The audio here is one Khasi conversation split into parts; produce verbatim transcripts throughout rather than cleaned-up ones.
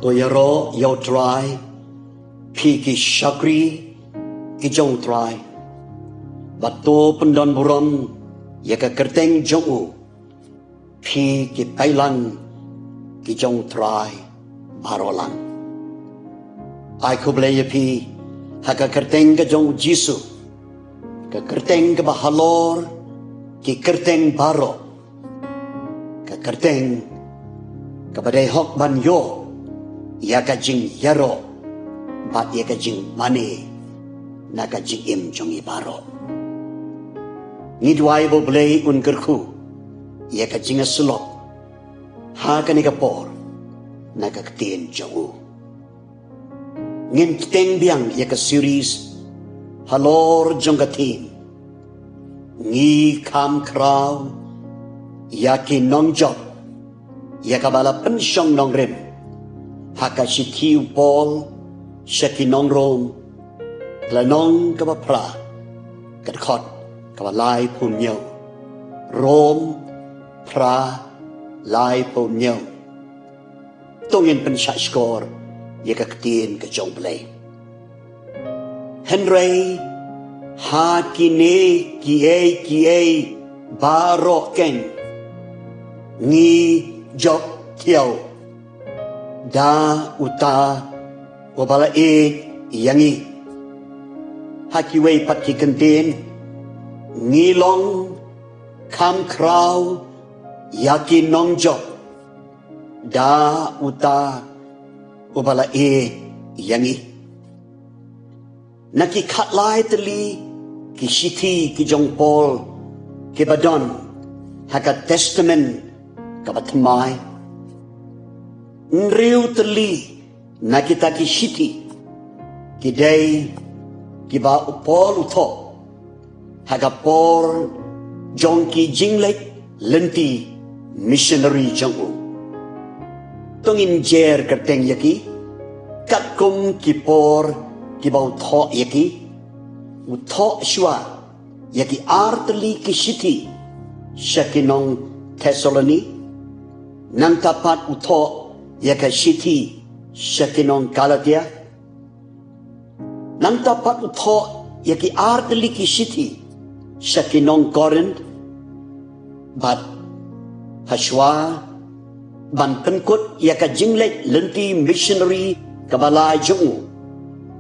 To ïaroh ïa U Trai, phi ki shakri ki jong U Trai, bad to pyndonburom ïa ka kyrteng jong u, phi ki paidlang ki jong U Trai baroh lang. Ai khublei ïa phi ha ka kyrteng ka jong U Jisu, ka kyrteng kaba halor ki kyrteng baroh, ka kyrteng kaba dei hok ban ïoh ïa ka jingïaroh bad ïa ka jingmane na ka jingim jong ngi baroh. Ngi duwai ba U Blei un kyrkhu ïa ka jingïasyllok ha kane ka por na ka ktien jong u. Ngin bteng biang ïa ka series halor jong ka theme Ngi kham khraw ïa ki nongjop, ïa kaba la pynshong nongrim ha ka shithi u Paul sha ki nong Rom, ka lynnong kaba phra, ka dkhot kaba laiphew hynñiew. Rom phra, laiphew hynñiew. To ngin pynshah shkor ïa ka ktien ka jong U Blei. Hynrei ha kine kiei kiei baroh keiñ ngi jop thiaw da uta uba la ïeit ïa ngi. Ha kiwei pat ki kyntien, ngi long kham khraw ïa ki nongjop da uta uba la ïeit ïa ngi. Na ki khatlai tylli ki shithi ki jong u Paul kiba don ha ka Testament kaba thymmai, hynriew tylli na kita ki shithi ki dei kiba u Paul u thoh ha ka por jong ki jingleit lynti missionary jong u. To ngin jer kyrteng ïa ki katkum ki por kiba u thoh ïa ki. U thoh shuwa ïa ki ar tylli ki shithi sha ki nong Thessaloni. Nangta pat u thoh ïa ka shithi sha ki nong Galatia. Nangta pat u thoh ïa ki ar tylli ki shithi sha ki nong Korinth. Bad ha shuwa ban pynkut ïa ka jingleit lynti missionary kaba lai jong u,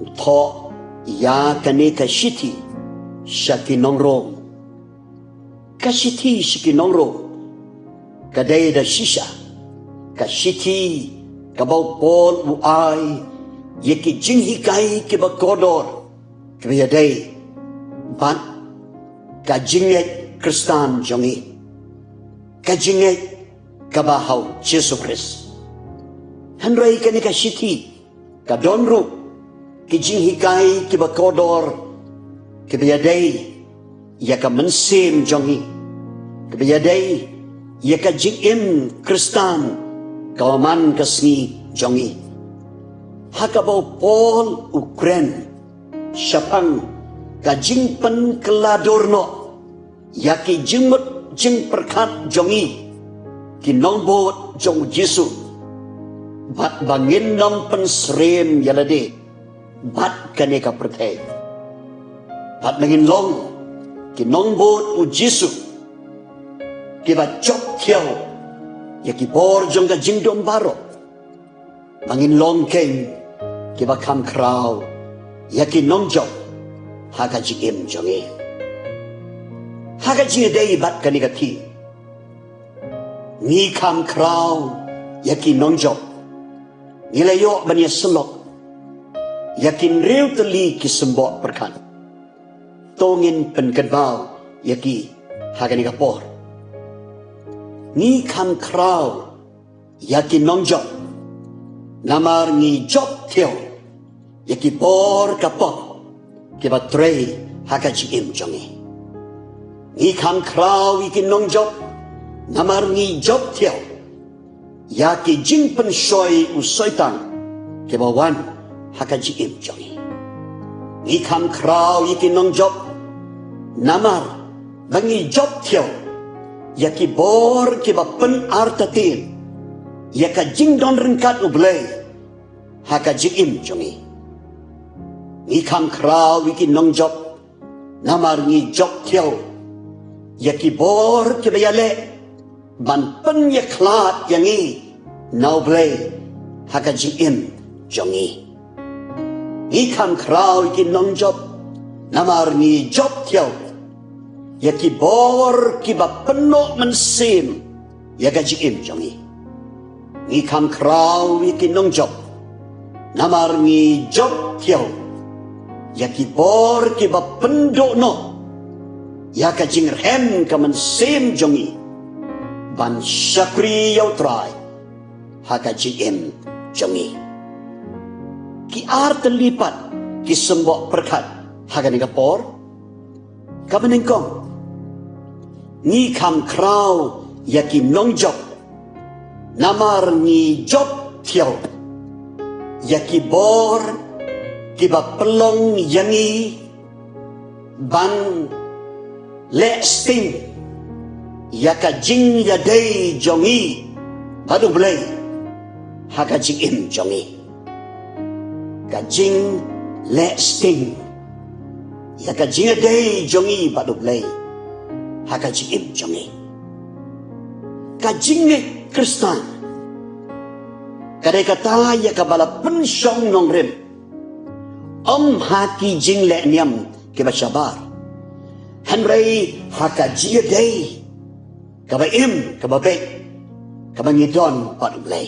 u thoh ïa kane ka shithi sha ki nong Rom. Ka shithi sha ki nong Rom ka dei da shisha ka shithi kaba u Paul u ai ïa ki jinghikai kiba kordor kiba ïadei bad ka jingngeit Khristan jong ngi, ka jingngeit kaba ha u Jisu Khrist. Hynrei kane ka shithi ka don ruh ki jinghikai kiba kordor kiba ïadei ïa ka mynsiem jong ngi, kiba ïadei ïa ka jingim Khristan kaba man ka sngi jong ngi. Ha kaba u Paul u kren shaphang ka jingpynkylla dur noh ïa ki jingmut jingpyrkhat jong ngi ki nongbud jong u Jisu, bad ba ngin ym pynsyriem ïa lade bad kane ka pyrthei, bad ba ngin long ki nongbud u Jisu kiba jop thiaw ïa ki bor jong ka jingdum baroh, ba ngin long keiñ kiba kham khraw ïa ki nongjop ha ka jingim jong ngi. Ha ka jingïadei bad kane ka theme, ngi kham khraw ïa ki nongjop, ngi la ïoh ban ïasyllok ïa ki hynriew tylli ki symbok pyrkhat. To ngin pynkynmaw ïa ki ha kane ka por. Ngi kham khraw ïa ki nongjop namar ngi jop thiaw ïa ki bor ka pop kiba trei ha ka jingim jong ngi. Ngi kham khraw ïa ki nongjop namar ngi jop thiaw ïa ki jingpynshoi u Soitan kiba wan ha ka jingim jong ngi. Ngi kham khraw ïa ki nongjop namar ba ngi jop thiaw ïa ki bor kiba pynartatien ïa ka jingdon ryngkat U Blei ha ka jingim jong ngi. Ngi kham khraw ïa ki nongjop, namar ngi jop thiaw ïa ki bor kiba ïaleh ban pynïakhlad ïa ngi na U Blei ha ka jingim jong ngi. Ngi kham khraw ïa ki nongjop, namar ngi jop thiaw ïa ki bor kiba pynnoh mynsiem ïa ka jingim jong ngi. Ngi kham khraw ïa ki nongjop, namar ngi jop thiaw ïa ki bor kiba pynduh noh ïa ka jingrhem ka mynsiem jong ngi ban shakri ïa U Trai ha ka jingim jong ngi. Ki ar tylli pat ki symboh pyrkhat ha kane ka por. Kaba nyngkong, ngi kham khraw ïa ki nongjop, namar ngi jop thiaw ïa ki bor kiba pynlong ïa ngi ban leh sting ïa ka jingïadei jong ngi bad U Blei ha ka jingim jong ngi. Ka jingleh sting ïa ka jingïadei jong ngi bad U Blei ha ka jingim jong ngi. Ka jingngeit Khristan ka dei kata ïa kaba la pynshong nongrim, ym ha ki jingleh niam kiba shabar, hynrei ha ka jingïadei kaba im, kaba beit kaba ngi don bad U Blei.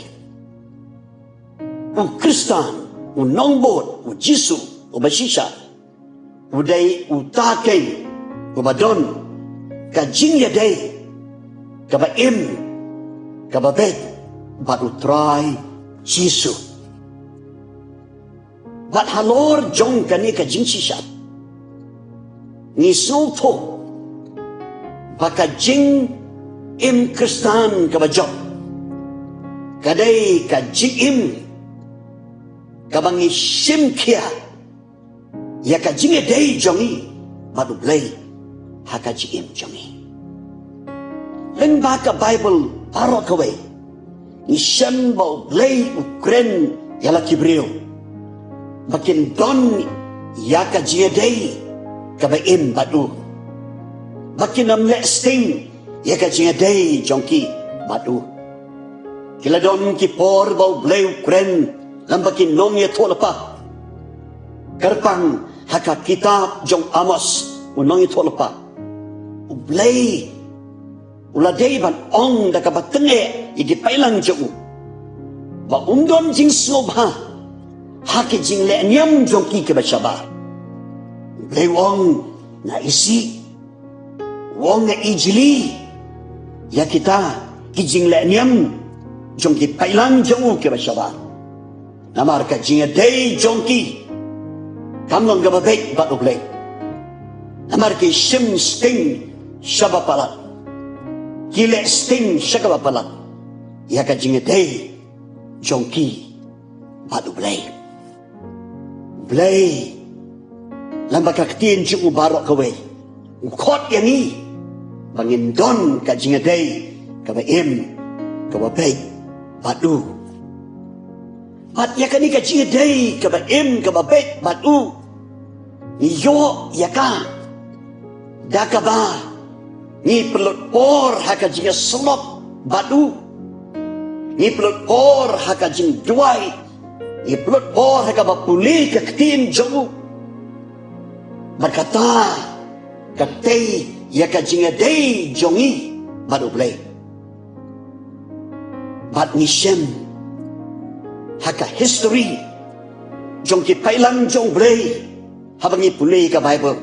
U Khristan, u nongbud U Jisu uba shisha, u dei uta keiñ uba don ka jingïadei kaba im, kaba beit bad U Trai Jisu. Bad halor jong kane ka jingshisha, ngi sngewthuh ba ka jingim Khristan kaba jop ka dei ka jingim kaba ngi shim khia ïa ka jingïadei jong ngi bad U Blei ha ka jingim jong ngi. Lyngba ka Baibl baroh kawei ngi shem ba U Blei u kren ïa la ki briew ba kin don ïa ka jingïadei kaba im bad u, ba kin ym leh sting ïa ka jingïadei jong ki bad u. Ki la don ki por ba U Blei u kren lem bad ki nongïathuhlypa. Kyrpang ha ka kitab jong Amos, u nongïathuhlypa, U Blei u la dei ban ong da kaba tyngeh ïa ki paidlang jong u ba um don jingsngewbha ha ki jingleh niam jong ki kiba shabar. U Blei u ong, nga isih, u ong, nga ijli ïa kita ki jingleh niam jong ki paidlang jong u kiba shabar. Namar ka jingïadei jong ki kam long kaba beit bad U Blei. Namar ki shim sting sha ba palat, ki leh sting sha kaba palat ïa ka jingïadei jong ki bad U Blei. U Blei, lem bad ka ktien jong u baroh kawei, u khot ïa ngi ba ngin don ka jingïadei kaba im, kaba beit bad u. Bad ïa kane ka jingïadei kaba im, kaba beit bad u, ngi ïoh ïa ka da kaba ngi pynlut por ha ka jingïasyllok bad u, ngi pynlut por ha ka jingduwai, ngi pynlut por ha kaba pule ka ktien jong u. Bad kata ka tei ïa ka jingïadei jong ngi bad U Blei. Bad ngi shem ha ka history jong ki paidlang jong U Blei haba ngi pule ka Baibl.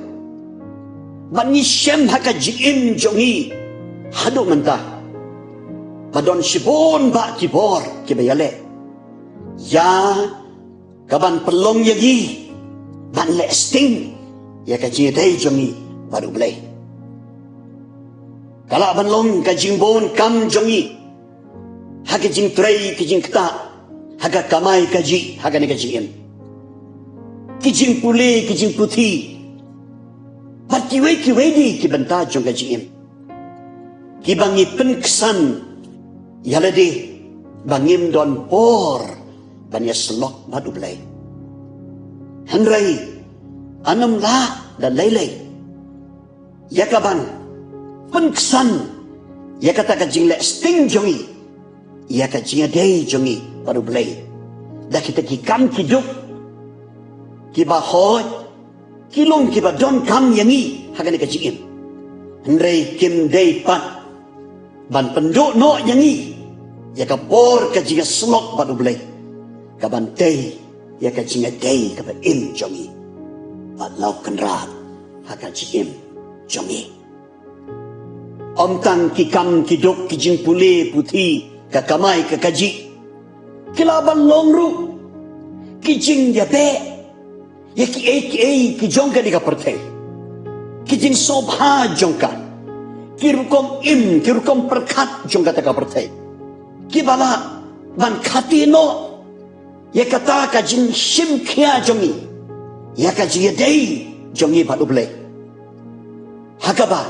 Bad ngi shem ha ka jingim jong ngi haduh mynta ba don shibun bah ki bor kiba ïaleh ïa ka ban pynlong ïa ngi ban leh sting ïa ka jingïadei jong ngi bad U Blei. Ka lah ban long ka jingbun kam jong ngi ha ka jingtrei ka jingktah, ha ka kamai kajih, ha kane ka jingim, ki jingpule ki jingputhi bad kiwei kiwei de ki bynta jong ka jingim, kiba ngi pynksan ïa lade ba ngim don por ban ïasyllok bad U Blei. Hynrei, yn ym lah da lei lei ïa ka ban pynksan ïa kata ka jingleh sting jong ngi ïa ka jingïadei jong ngi bad U Blei da kita ki kam ki duk kiba hoi, ki long kiba donkam ïa ngi ha kane ka jingim. Hynrei kim dei pat ban pynduh noh ïa ngi ïa ka bor ka jingïasyllok bad U Blei, ka ban tei ïa ka jingïadei kaba im jong ngi bad la u Kynrad ha ka jingim jong ngi. Ym tang ki kam ki duk, ki jingpule puthi, ka kamai ka kajih, ki lah ban long ruh ki jingïabeh ïa kiei kiei ki jong kane ka pyrthei, ki jingsngewbha jong ka, ki rukom im, ki rukom pyrkhat jong kata ka pyrthei, kiba lah ban khati noh ïa kata ka jingshim khia jong ngi ïa ka jingïadei jong ngi bad U Blei. Ha kaba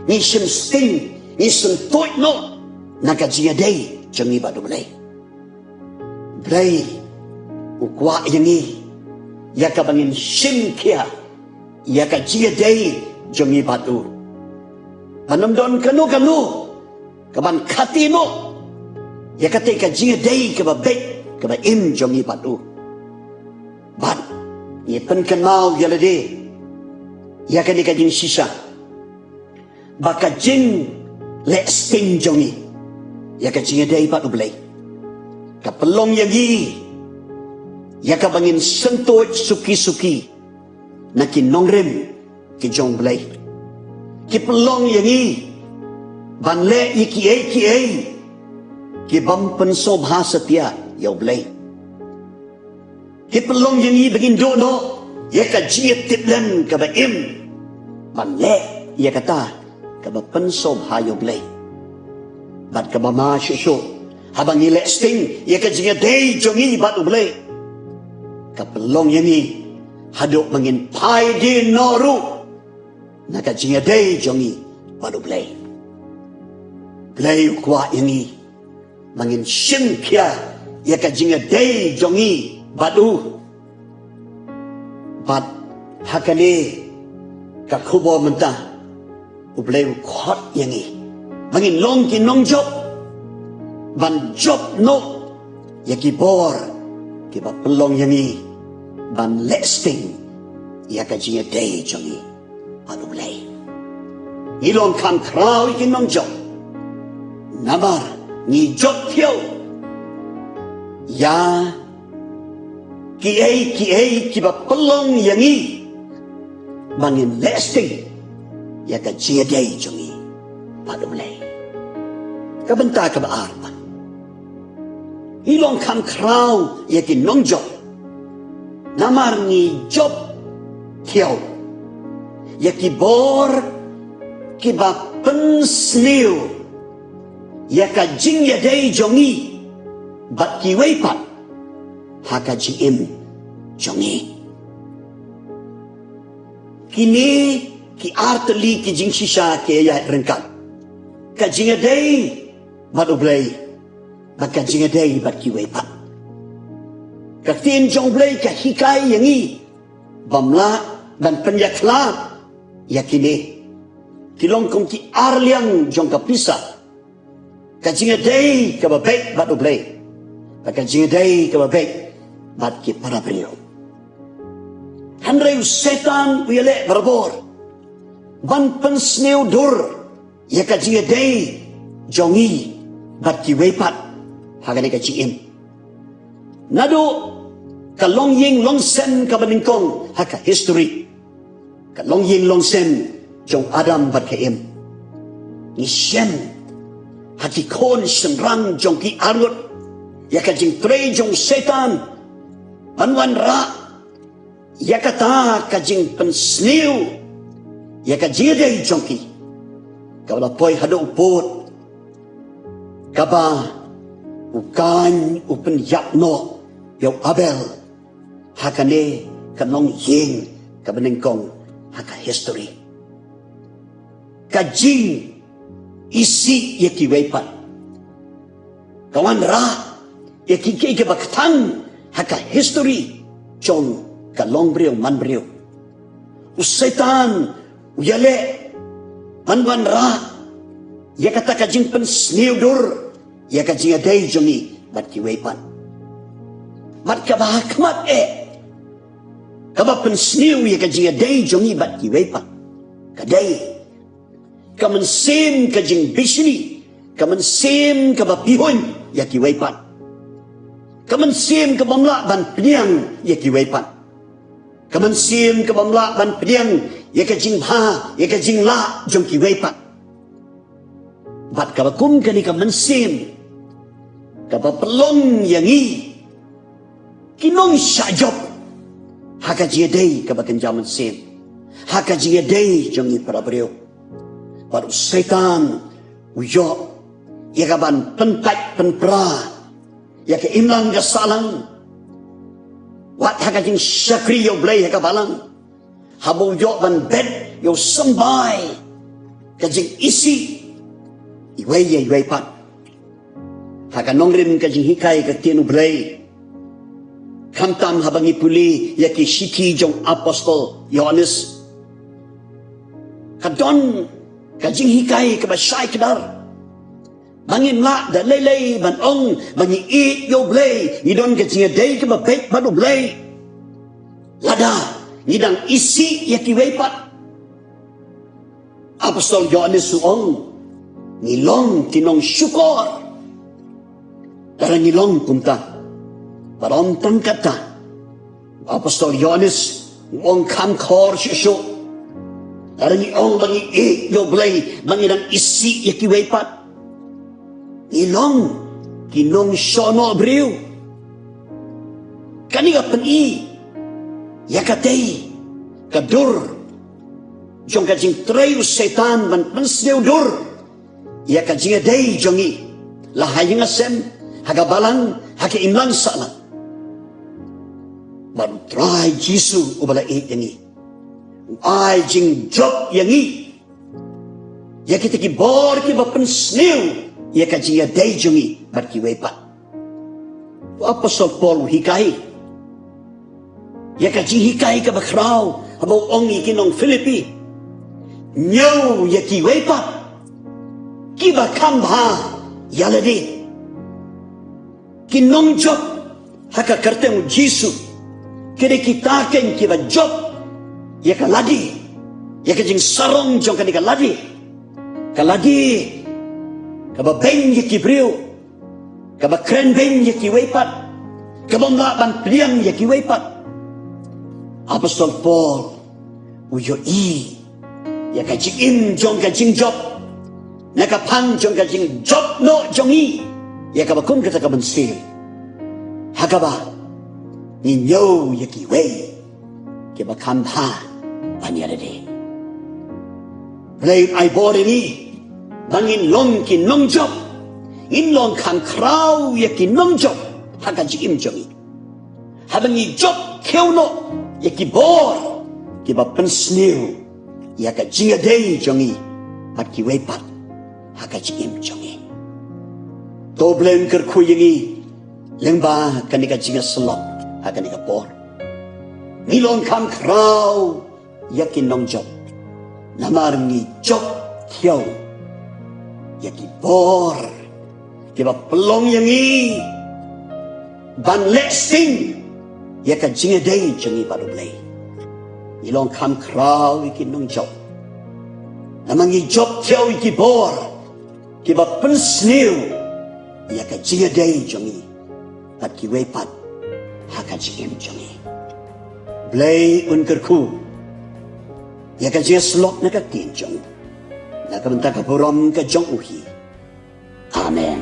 ngi shim sting, ngi syntuid noh na ka jingïadei jong ngi bad U Blei. Blei u kwah ïa ngi ïa kaba ngin shim khia ïa ka jingïadei jong ngi bad u. Ban ym don kano kano ka ban khati noh ïa kata ka jingïadei kaba beit kaba im jong ngi bad u. Bad ngi pynkynmaw ïa lade ïa kane ka jingshisha, ba ka jingleh sting jong ngi ïa ka jingïadei bad U Blei ka pynlong ïa ngi ïa kaba ngin syntuid suki suki na ki nongrim ki jong U Blei. Ki pynlong ïa ngi ban leh ïa kiei kiei ki bym pynsngewbha satia ïa U Blei. Ki pynlong ïa ngi ba ngin duh noh ïa ka jingïatiplem kaba im ban leh ïa kata kaba pynsngewbha ïa U Blei. Bad kaba ma shuh shuh, haba ngi leh sting ïa ka jingïadei jong ngi bad U Blei, ka pynlong ïa ngi haduh ba ngin phai dien noh ruh na ka jingïadei jong ngi bad U Blei. Blei u kwah ïa ngi ba ngin shim khia ïa ka jingïadei jong ngi bad u. Bad ha kane ka khubor mynta, U Blei u khot ïa ngi ba ngin long ki nongjop ban jop noh ïa ki bor kiba pynlong ïa ngi ban leh sting ïa ka jingïadei jong ngi bad U Blei. Ngi long kham khraw ïa ki nongjop namar ngi jop thiaw ïa kiei kiei kiba pynlong ïa ngi ba ngin leh sting ïa ka jingïadei jong ngi bad U Blei. Ka bynta kaba ar pat, ngi long kham khraw ïa ki nongjop namar ngi jop thiaw ïa ki bor kiba pynsniew ïa ka jingïadei jong ngi bad kiwei pat ha ka jingim jong ngi. Kine ki artylli ki jingshisha ki ïaid ryngkat: ka jingïadei bad U Blei bad ka jingïadei bad kiwei pat. Ka ktien jong U Blei ka hikai ïa ngi bym lah ban pynïakhlad ïa kine. Ki long kum ki arliang jong ka pisa: ka jingïadei kaba beit bad U Blei bad ka jingïadei kaba beit bad ki para briew. Hynrei u Soitan u ïaleh barabor ban pynsniew dur ïa ka jingïadei jong ngi bad kiwei pat ha kane ka jingim. Naduh ka longïing longsem kaba nyngkong ha ka history, ka longïing longsem jong Adam bad ka Im, ngi shem ha ki khun shynrang jong ki arngut ïa ka jingtrei jong u Soitan ban wanrah ïa kata ka jingpynsniew ïa ka jingïadei jong ki, kaba la poi haduh u pud kaba u Kain u pynïap noh ïa u Abel ha kane ka longïing kaba nyngkong ha ka history. Ka jingisih ïa kiwei pat ka wanrah ïa ki, ki, kiba kthang ha ka history jong ka longbriew manbriew. U Soitan u ïaleh ban wanrah ïa kata ka jingpynsniew dur ïa ka jingïadei jong ngi bad kiwei pat. Bad kaba ha khmat eh kaba pynsniew ïa ka jingïadei jong ngi bad kiwei pat ka dei ka mynsiem ka jingbishni, ka mynsiem kaba pihuiñ ïa kiwei pat, ka mynsiem ka bym lah ban pdiang ïa kiwei pat, ka mynsiem ka bym lah ban pdiang ïa ka jingbha, ïa ka jinglah jong kiwei pat. Bad kaba kum kane ka mynsiem kaba pynlong ïa ngi ki nongshah jop ha ka jingïadei kaba kynja mynsiem, ha ka jingïadei jong ngi para briew. Bad u Soitan u ïoh ïa kaban pynpait pynpra ïa ka imlang ka sahlang, wat ha ka jingshakri ïa U Blei ha ka balang, haba u ïoh ban bet ïa u symbai ka jingisih iwei ïa iwei pat. Ha ka nongrim ka jinghikai ka ktien U Blei, khamtam haba ngi pule ïa ki shithi jong apostol Ïohannes, ka don ka jinghikai kaba shai kdar ba ngim lah da lei lei ban ong ba ngi ïeit ïa U Blei, ngi don ka jingïadei kaba beit bad U Blei, lada ngi dang isih ïa kiwei pat. Apostol Ïohannes u ong, ngi long ki nongshukor lada ngi long kumta. Bad ym tang katta, apostol Ïohannes u ong kham khor shuh shuh, lada ngi ong ba ngi ïeit ïa U Blei, ba ngi dang isih ïa kiwei pat, ngi long ki nongshohnoh briew. Kane ka pyni ïa katei ka dur jong ka jingtrei u Soitan ban pynsniew dur ïa ka jingïadei jong ngi, la ha ïing ha sem, ha ka balang, ha ka imlang sahlang. Bad U Trai Jisu uba la ïeit ïa ngi u ai jingjop ïa ngi, ïa kita ki bor kiba pynsniew ïa ka jingïadei jong ngi bad kiwei pat. U apostol Paul u hikai ïa ka jinghikai kaba khraw haba u ong ïa ki nong Philippi, ñiew ïa kiwei pat kiba kham bha ïa lade. Ki nongjop ha ka kyrteng u Jisu ki dei kita keiñ kiba jop ïa ka lade, ïa ka jingsarong jong kane ka lade, ka lade kaba beiñ ïa ki briew, kaba kren beiñ ïa kiwei pat, kabym lah ban pdiang ïa kiwei pat. Apostol Paul u ïohi ïa ka jingim jong ka jingjop na ka phang jong ka jingjop noh jong ngi ïa kaba kum kata ka mynsiem, ha kaba ngi ñiew ïa kiwei kiba kham bha ban ïa lade. Blei un ai bor ïa ngi ba ngin long ki nongjop, ngin long kham khraw ïa ki nongjop ha ka jingim jong ngi, haba ngi jop khiew noh ïa ki bor kiba pynsniew ïa ka jingïadei jong ngi bad kiwei pat ha ka jingim jong ngi. To Blei un kyrkhu ïa ngi lyngba kane ka jingïasyllok ha kane ka por. Ngi long kham khraw ïa ki nongjop namar ngi jop khiew ïa ki bor kiba pynlong ïa ngi ban leh sting ïa ka jingïadei jong ngi bad U Blei. Ngi long kham khraw ïa ki nongjop namar ngi jop khiew ïa ki bor kiba pynsniew ïa ka jingïadei jong ngi bad kiwei pat ha ka jingim jong ngi. Blei un kyrkhu ïa ka jingïasyllok na ka ktien jong u na ka bynta ka burom ka jong u hi. Amen.